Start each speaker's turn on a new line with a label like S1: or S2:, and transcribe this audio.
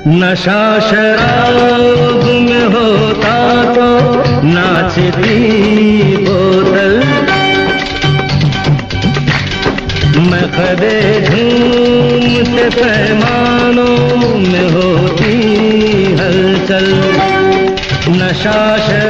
S1: नशा शराब में होता तो नाचती बोतल। मैं खदे झूमते पैमानों में होती हलचल। नशा शराब